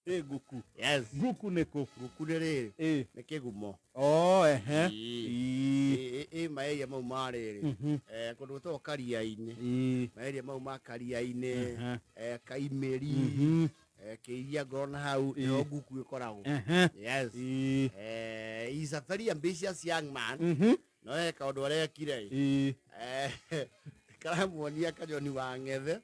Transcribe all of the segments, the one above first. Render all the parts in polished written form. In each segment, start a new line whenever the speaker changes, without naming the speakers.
Ĩ nguku.
Yes.
Nguku nĩ kũ?
Nguku nĩ rĩrĩ. Nĩ kĩgumo.
Oh, ehe.
Ĩĩ. Ĩ maeria mau ma rĩrĩ. Kũndũ gwĩtagwo Karia-inĩ. Maeria mau ma Karia-inĩ, Kaimĩri, Kĩiria Ngoro na hau nĩho nguku ĩkoragwo. Yes. He is a very ambitious young man. No he kaũndũ arekire ĩ. Karamuonia kanyoni wa ng'ethe.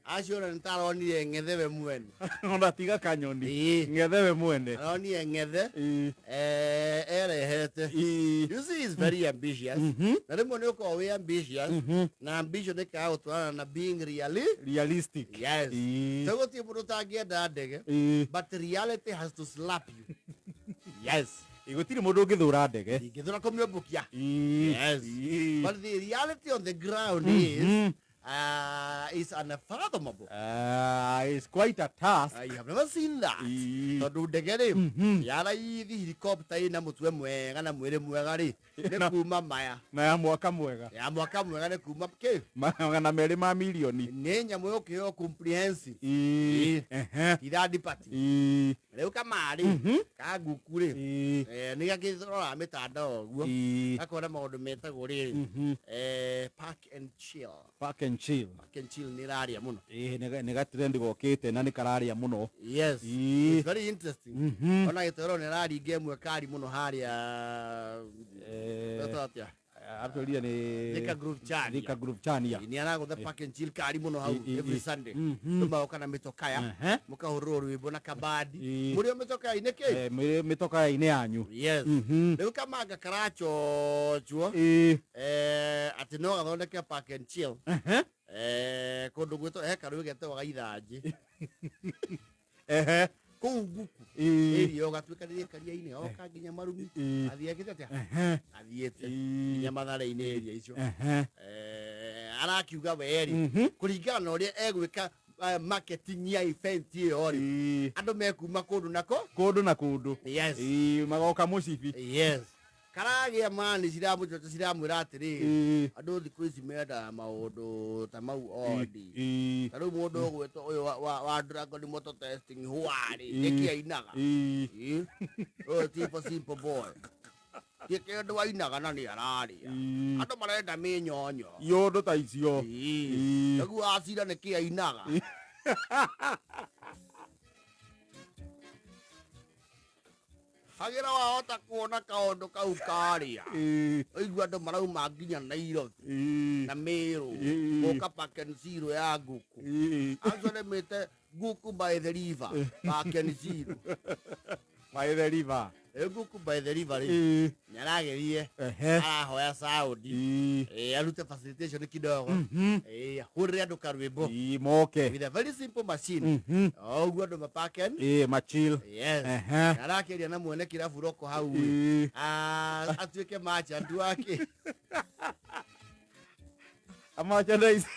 Acio ona nĩ ta aronire ng'ethe we mwene.
Ona tiga kanyoni. Ng'ethe we mwene.
Aronire ng'ethe. Erehete. You see, he's very ambitious. Na rĩmwe nĩ ũkoragwo wĩ ambitious. Na ambition ĩkaga gũtwarana na being really
realistic.
Yes. So gũtirĩ mũndũ ũtangĩenda ndege. But reality has to slap you. Yes.
Gũtirĩ mũndũ ũngĩthũra ndege.
Ndingĩthũra kũmĩũmbũkia. Yes. But the reality on the ground is unfathomable.
It's quite a task.
I have never seen that. Tondũ ndege rĩ, ya raithi helicopter ĩna mũtwe mwega na mwĩrĩ mwega rĩ, nĩ kuma maya.
Na ya mwaka mwega.
Ya mwaka mwega nĩ kuma kĩ?
200 ma mirioni.
Nĩ nyamũ ĩgũkĩheo comprehensive. Ti third party. Rĩu kamarĩ ka nguku rĩ, nĩ gakĩroraga mĩtandao ũguo, gakona maũndũ metagwo rĩrĩ, park and chill.
Park and chill.
Park and chill nĩ ĩrarĩa mũno.
Ĩĩ, nĩ ga trend gokĩte na nĩ kararĩa mũno.
Yes. It's very interesting. Ona gĩtoro nĩ araringa ĩmwe kari mũno harĩa, etagwo atĩa?
Atwĩrire nĩ
Thika Groove Chania.
Thika Groove Chania.
Nĩ aragũtha Park and Chill kari mũno hau every Sunday. Andũ magoka na mĩtokaya, mũkahũrĩrwo rwĩmbo na kabandi. Mũrĩ o mĩtokaya-inĩ kĩ?
Mũrĩ mĩtokaya-inĩ yanyu.
Yes. Rĩu kamanga karachochwo atĩ no gathondeke Park and Chill. Kũndũ gwĩtwo he karũĩ getagwo Gaithanjĩ. Kũu nguku ĩria ũgatuĩkanĩria karia-inĩ oka nginya marumi athiĩ ekĩte atĩa athiĩte nginya mathare-inĩ ĩria icio. Arakiuga we-rĩ, kũringana na ũrĩa egwĩka marketing ya event ĩyo rĩ, andũ mekuma kũndũ nako
kũndũ na kũndũ.
Yes.
Magoka mũcibi.
Yes. Karagĩa mani ciramũcoca ciramwĩra atĩrĩrĩ, andũ thikũ ici mendaga maũndũ ta mau ondi. Ta rĩu mũndũ ũgwĩtwo ũyũ wa Dragon Motor Testing hwarĩ, nĩkĩ ainaga? Ũyũ ti for simple boy. Ti kĩndũ ainaga na nĩ ararĩa. Andũ marenda mĩnyonyo.
Iũndũ ta icio.
Nĩguo acira nĩkĩ ainaga? Hagĩra wahota kuona kaũndũ kau karĩa. Ũigua andũ marauma nginya Nairobi na Meru gũka Park and Zero ya ngũkũ. Actually mĩte ngũkũ by the river, Park and Zero.
By the river.
Ĩ ngũkũ by the river rĩ, nĩaragerie arahoya sound, arute facilitation kidogo, ahũrĩre andũ karwĩmbo.
Moke.
With a very simple machine. O ũguo andũ mapaken.
Machill.
Yes. Arakĩaria na mwene kĩrabu roko hau ĩ. Atuĩke merchant wake.
A merchandise.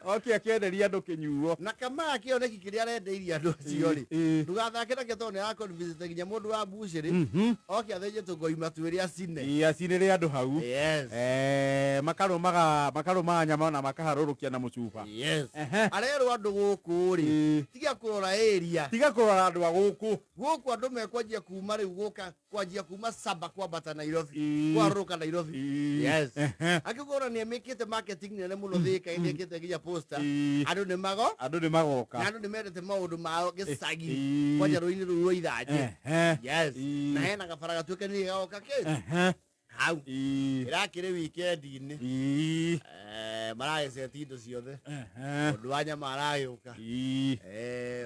Oke akĩenderia andũ kĩnyuo.
Na kamaa kĩoneki kĩrĩa arendeirie andũ acio rĩ, ndũgathake nakĩo tondũ nĩ araconvince nginya mũndũ wa mbucĩrĩ oke athĩnje tũngoima twĩrĩ acine.
Ĩĩ, acinĩre andũ hau.
Yes.
Makarũmaga nyama na makaharũrũkia na mũcuba.
Yes. Arerwo andũ gũkũ rĩ, tiga kũrora area.
Tiga kũrora andũ a gũkũ.
Gũkũ andũ mekwanjia kuma rĩu gũka kwanjia kuma Saba kwambata Nairobi, kwarũrũka Nairobi. Yes. Angĩkorwo nĩ mekĩte marketing nene mũno Thika, nĩ ekĩte nginya poster. Andũ nĩ mago
Andũ nĩ magoka.
Na andũ nĩ mendete maũndũ mao gĩcagi. Kwanja rũĩ-inĩ rũu rwa Ithanjĩ. Yes. Na hena gabara gatuĩke nĩ gagoka kĩ? Hau. Ĩrakĩrĩ weekend-inĩ. Maragĩceti indo ciothe. Mũndũ wa nyama aragĩũka.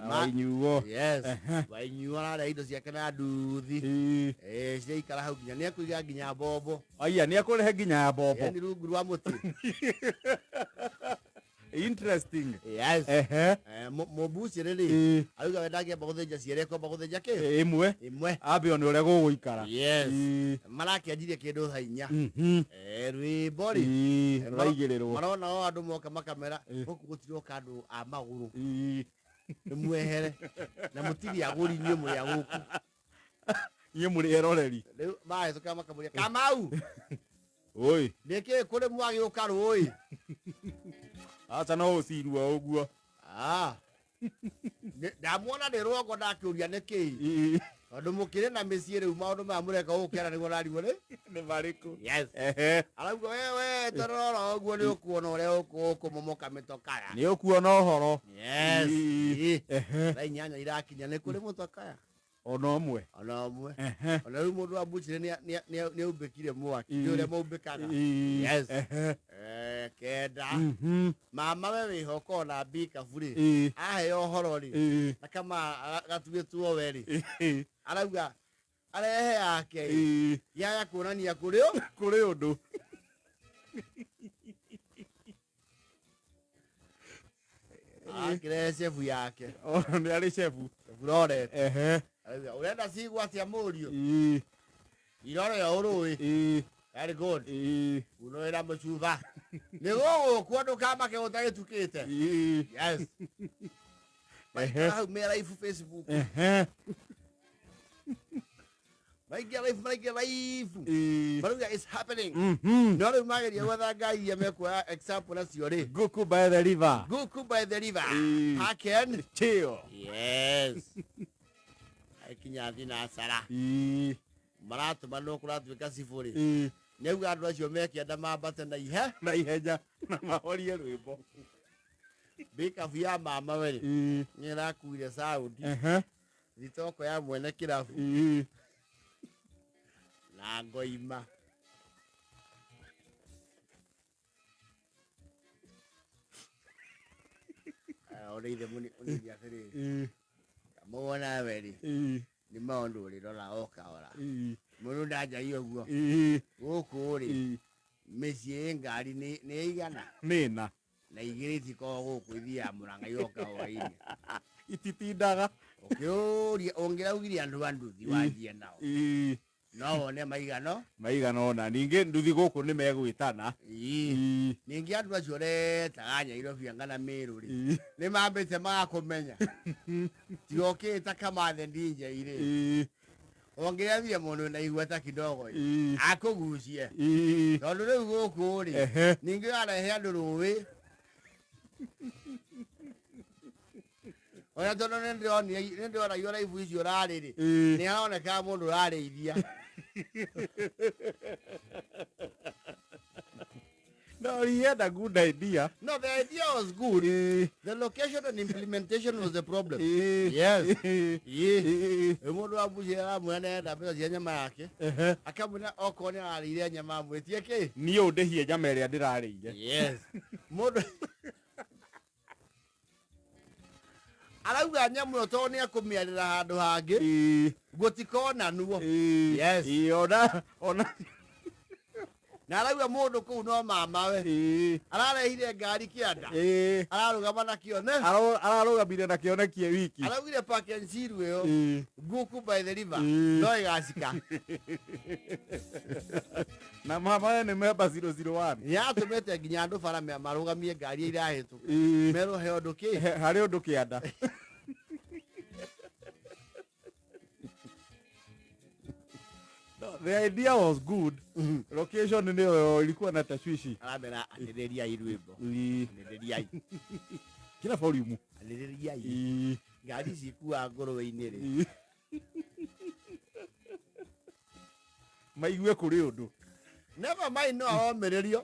Na wainyuo.
Yes. Wainyuo ararĩa indo ciake na nduthi. Ciraikara hau nginya nĩ ekũiga nginya mbombo.
Aya, nĩ ekũrehe nginya mbombo.
Yaani rungu rwa mũtĩ.
Interesting.
Yes. Mũmbucĩrĩ rĩ, arauga we ndangĩamba gũthĩnja cierĩ, ekwamba gũthĩnja kĩ?
Ĩmwe.
Ĩmwe.
Ambe one ũrĩa gũgũikara.
Yes. Marakĩanjirie kĩndũ thaa 4. Rwĩmbo rĩ,
Rũraigĩrĩrwo.
Marona o andũ moka makamera, gũkũ gũtiroka andũ a magũrũ. Nĩmwehere. Na mũtirĩ agũri inyuĩ mũrĩ a gũkũ.
Inyuĩ mũrĩ eroreri.
Rĩu marahĩtũka makamũria, Kamau!
Oi.
Nĩkĩ kũrĩ mwagĩũka rũĩ?
Aca no ũcirwo ũguo.
Ndamuona nĩ rũgongo ndakĩũria nĩ kĩĩ.
Ĩĩ.
Tondũ mũkĩrĩ na mĩciĩ rĩu maũndũ maya mũreka gũkĩara nĩguo rarigwo nĩ.
Nĩ marĩkũ?
Yes.
Ehe.
Arauga wewe torora ũguo nĩ ũkuona ũrĩa ũkũmomoka mĩtokaya.
Nĩ ũkuona ũhoro.
Yes.
Ĩĩ.
Ĩĩ.
Ehe.
Thaa 8 irakinya nĩ kũrĩ mũtokaya.
Ona ũmwe.
Ona ũmwe.
Ehe.
Ona rĩu mũndũ wa mbucĩrĩ nĩ aumbĩkire mwaki.
Ĩĩ.
Nĩ ũrĩa maumbĩkaga.
Ĩĩ.
Yes.
Ehe.
9.
Mhm.
Mama we wĩhoka ona mbikabu rĩ.
Ĩĩ.
Aheo ũhoro rĩ.
Ĩĩ.
Na kama gatuĩtwo we rĩ.
Ĩĩ.
Arauga arehe yake
Ĩĩ.
yaya kuonania kũrĩ ũ
Kũrĩ ũndũ.
Akĩrehe cebu yake.
Ona nĩ arĩ cebu.
Cebu Lorette.
Ehe.
Arauga ũrenda cigwa atĩa mũriũ?
Ĩĩ.
Irore o rũĩ.
Ĩĩ.
Very good.
Ĩĩ.
Unũĩra mũcuba. Nĩ gũgũkwo ndũkamake gũtagĩtukĩte.
Ĩĩ.
Yes.
Ehe.
Hau me live Facebook.
Ehe.
Maingĩra live, maraingĩra live.
Ĩĩ.
Marauga it's happening.
Mhm.
No rĩu mageria gwetha ngai iria mekuoya example nacio rĩ.
Guku by the river.
Guku by the river.
Ĩĩ.
Haken.
Chill.
Yes. Akinya thinacara.
Ĩĩ.
Maratũmanwo kũratuĩka cibũ rĩ.
Ĩĩ.
Nĩauga andũ acio mekĩenda mambate na ihe.
Na ihenya na mahorie rwĩmbo.
Mbikabu ya mama we rĩ.
Ĩĩ.
Nĩ ĩrakuire saundi.
Ehe.
Thitoko ya mwene kĩrabu
Ĩĩ.
na ngoima. Ona ithe mũnini atĩrĩrĩ.
Ĩĩ.
Kamũgona we rĩ.
Ĩĩ.
Nĩ maũndũ ũrĩrora o kahora.
Ĩĩ.
Mũndũ ndanjagia ũguo.
Ĩĩ.
Gũkũ rĩ
Ĩĩ.
mĩciĩ ĩ ngari nĩ ĩigana
Nĩ ĩna.
na igĩrĩ itikoragwo gũkũ ithiaga Mũrang'a igoka hwainĩ.
Ititindaga.
Ũkĩũria ũngĩraugire andũ a nduthi wanjie nao
Ĩĩ.
no wone maigano.
Maigana ũna. Ningĩ nduthi gũkũ nĩ megwĩtana.
Ĩĩ.
Ĩĩ.
Ningĩ andũ acio ũretaga Nyairobi anga na Mĩrũ rĩ
Ĩĩ.
nĩ mambĩte magakũmenya. Tiga ũkĩĩta Kamathe DJ rĩ
Ĩĩ.
ũngĩrethire mũndũ wĩna igweta kidogo rĩ
Ĩĩ.
akũgucie
Ĩĩ.
tondũ rĩu gũkũ rĩ
Ehe.
ningĩ ũrarehe andũ rũĩ ona tondũ nĩ ndĩronire nĩ ndĩronagia raibu icio ũrarĩ rĩ
Ĩĩ.
nĩ haronekaga mũndũ ũrarĩithia.
No, he had a good idea.
No, the idea was good.
Ĩĩ.
The location and implementation was the problem.
Ĩĩ.
Yes.
Ĩĩ.
Ĩĩ.
Ĩĩ.
Rĩu mũndũ wa mbuci aramwĩra nĩarenda mbeca cia nyama yake.
Ehe.
Akamwĩra okorwo nĩ ararĩire nyama amwĩtie kĩ?
Niĩ ũndĩhie nyama ĩrĩa ndĩrarĩire.
Yes. Mũndũ arauga nyamũ ĩyo tondũ nĩ ekũmĩarĩra handũ hangĩ
Ĩĩ.
gũtikonanwo.
Ĩĩ.
Yes.
Ĩĩ, ona ona
Na arauga mũndũ kũu no mamawe.
Ĩĩ.
Ararehire ngari kĩanda.
Ĩĩ.
Ararũgama na kĩone.
Ararũgamire na kĩonekie wiki.
Araugire park and chill ĩyo.
Ĩĩ.
Guku by the river.
Ĩĩ.
No ĩgacika.
Na mama nĩ memba 001.
Nĩatũmĩte nginya andũ bara marũgamie ngari irahĩtũka.
Ĩĩ.
Merwo he ũndũ kĩ?
Harĩ ũndũ kĩanda. No, the idea was good. Location nĩyo ilikuwa na tashwishi.
Aramera anĩrĩriai rwĩmbo.
Ĩĩ.
Anĩrĩriai.
Kila volume.
Anĩrĩriai.
Ĩĩ.
Ngari cikuaga ngũrwe-inĩ rĩ.
Ĩĩ. Maigue kũrĩ ũndũ.
Never mind no aromĩrĩrio.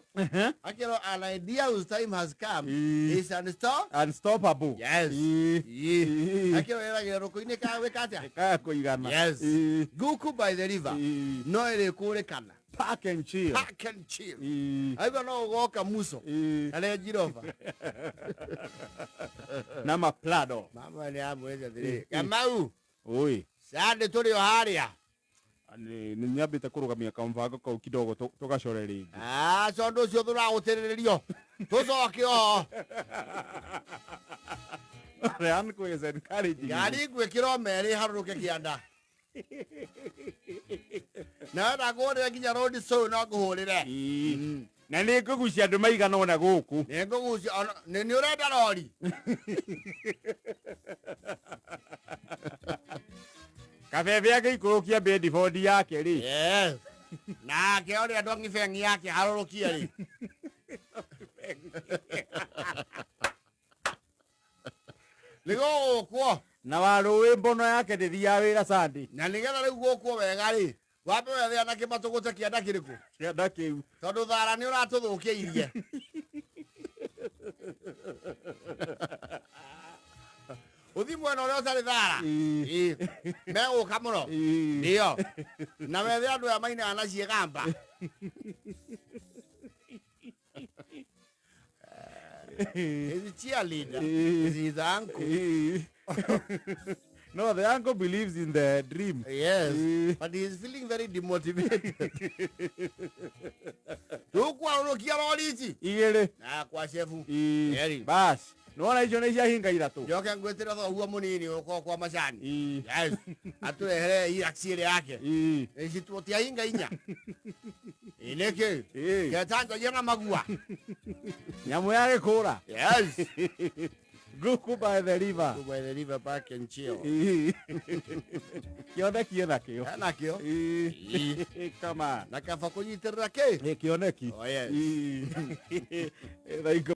Akĩrwo an idea whose time has come
Ĩĩ.
is unstoppable.
Unstoppable.
Yes.
Ĩĩ.
Ĩĩ.
Ĩĩ.
Akĩrwo ĩragĩra rũkũ-inĩ ka gwĩka atĩa?
Kaya kũigana.
Yes.
Ĩĩ.
Guku by the river.
Ĩĩ.
No ĩrĩkũrĩkana.
Park and chill.
Park and chill.
Ĩĩ.
Aiga no ũgoka muso.
Ĩĩ.
Na Range Rover.
Na maplado.
Mama nĩ amwĩrĩte atĩrĩrĩ. Kamau,
Oi.
Sande tũrĩ o harĩa.
Nĩ nyambĩte kũrũgamia kambango kau kidogo tũgacore rĩngĩ.
Ah, tondũ ũcio tũragũtĩrĩrĩrio. Tũcoke oho.
The uncle is encouraging.
Ngari ngwĩkĩra o merĩ harũrũke kĩanda. Na wenda ngũhũrĩre nginya road show no ngũhũrĩre.
Ĩĩ. Na nĩ ngũgucia andũ maigana ũna gũkũ.
Nĩ ngũgucia nĩ ũrenda rori.
Kabebe agĩikũrũkia bedboard yake rĩ.
Yes. Nake ũrĩa ndongi bengi yake harũrũkie rĩ. Nĩ Nĩgũgũkwo.
Na warũĩ mbono yake ndĩthiaga wĩra Sunday.
Na nĩgetha rĩu gũkwo wega rĩ, wambe wethe anake matũgũte kĩanda kĩrĩkũ?
Kĩanda kĩu.
Tondũ thara nĩ ũratũthũkĩirie. Ũthi mwena ũrĩa ũtarĩ thara.
Ĩĩ.
Ĩĩ. Megũka mũno.
Ĩĩ.
Ndio. Na wethe andũ aya mainaga na ciĩgamba. Is cheerleader.
Ĩĩ.
Is his uncle.
Ĩĩ. No, the uncle believes in the dream.
Yes.
Ĩĩ.
But he is feeling very demotivated. Tũkwarũrũkia rori ici.
Igĩrĩ.
Na kwa chefu.
Ĩĩ.
Eri.
Bas. Nĩwona icio nĩ ciahinga ithatũ.
Njoke ngwĩtĩra thoguo mũnini ũkorwo kwa macani.
Ĩĩ.
Yes. Atũrehere Hilux ĩrĩa yake.
Ĩĩ.
Ici tũtiahinga inya. Ĩ nĩkĩ?
Ĩĩ.
Ketanjagia na magua.
Nyamũ ya gĩkũra.
Yes.
Ngũkũ by the river.
Go by the river park and chill.
Ĩĩ. Kĩoneki ena kĩo.
Ena kĩo.
Ĩĩ. Come on.
Na kaba kũnyitĩrĩra kĩ?
Ĩ kĩoneki.
Oh, yes.
Ĩĩ. Thaa ikũmi.